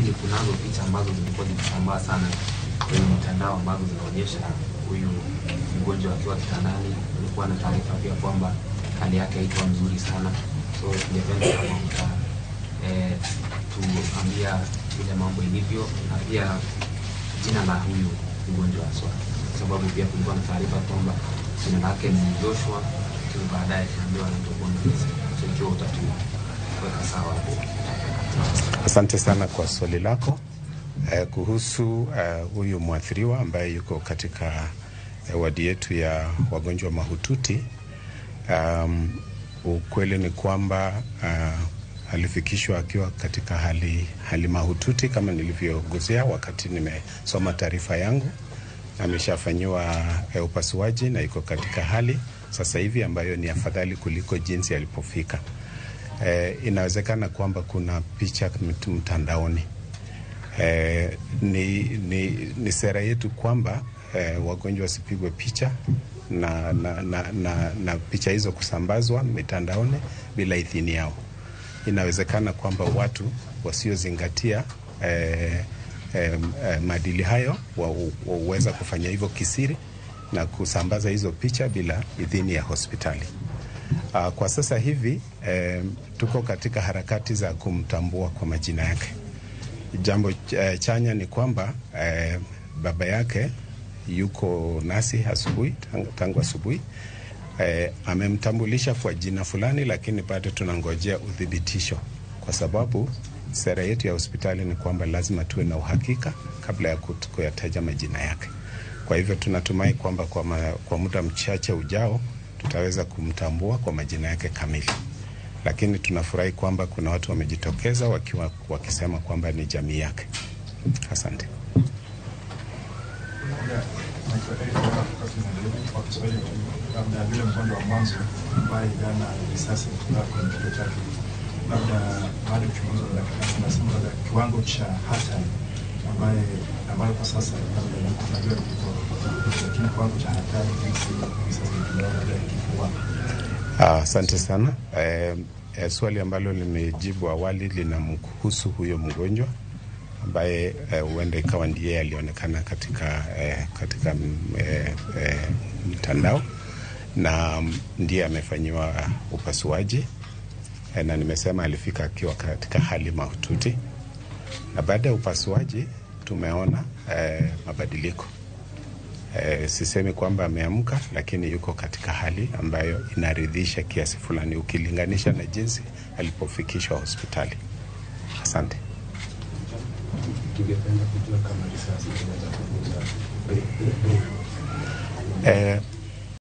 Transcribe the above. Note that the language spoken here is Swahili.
Pili, kunazo picha ambazo zimekuwa zikisambaa sana kwenye mitandao ambazo zinaonyesha huyu mgonjwa akiwa kitandani. Kulikuwa na taarifa pia kwamba hali yake haikuwa nzuri sana, so tungependa kama mta tuambia vile mambo ilivyo na pia jina la huyu mgonjwa haswa, kwa sababu pia kulikuwa na taarifa kwamba jina lake ni Joshua, lakini baadaye tunaambiwa anaitwa Boniface. So ikiwa utatuweka sawa hapo. Asante sana kwa swali lako kuhusu huyu mwathiriwa ambaye yuko katika wadi yetu ya wagonjwa mahututi. Ukweli ni kwamba alifikishwa akiwa katika hali mahututi kama nilivyogusia wakati nimesoma taarifa yangu. Ameshafanyiwa upasuaji na iko katika hali sasa hivi ambayo ni afadhali kuliko jinsi alipofika. Inawezekana kwamba kuna picha mtandaoni. Ni sera yetu kwamba wagonjwa wasipigwe picha na picha hizo kusambazwa mitandaoni bila idhini yao. Inawezekana kwamba watu wasiozingatia maadili hayo waweza kufanya hivyo kisiri na kusambaza hizo picha bila idhini ya hospitali. Kwa sasa hivi tuko katika harakati za kumtambua kwa majina yake. Jambo chanya ni kwamba baba yake yuko nasi asubuhi, tangu asubuhi. Amemtambulisha kwa jina fulani, lakini bado tunangojea uthibitisho, kwa sababu sera yetu ya hospitali ni kwamba lazima tuwe na uhakika kabla ya kuyataja majina yake. Kwa hivyo tunatumai kwamba kwa muda mchache ujao tutaweza kumtambua kwa majina yake kamili. Lakini tunafurahi kwamba kuna watu wamejitokeza wakisema kwamba ni jamii yake. Asante. Kwa Kiswahili tu, labda yule mgonjwa wa mwanzo ambaye jana risasi ilitoka kwenye kichwa chake, labda baada ya uchunguzi wa daktari tunasema labda kiwango cha hatari ambayo kwa sasa labda yuko najua yuko, lakini kiwango cha hatari jinsi risasi ilitolewa labda kiko wapi? Asante sana. Swali ambalo limejibu awali linamhusu huyo mgonjwa ambaye huenda ikawa ndiye alionekana katika mtandao na ndiye amefanyiwa upasuaji na nimesema alifika akiwa katika hali mahututi, na baada ya upasuaji tumeona mabadiliko. Sisemi kwamba ameamka, lakini yuko katika hali ambayo inaridhisha kiasi fulani ukilinganisha na jinsi alipofikishwa hospitali. Asante. Tungependa kujua kama risasi inaweza kuguza.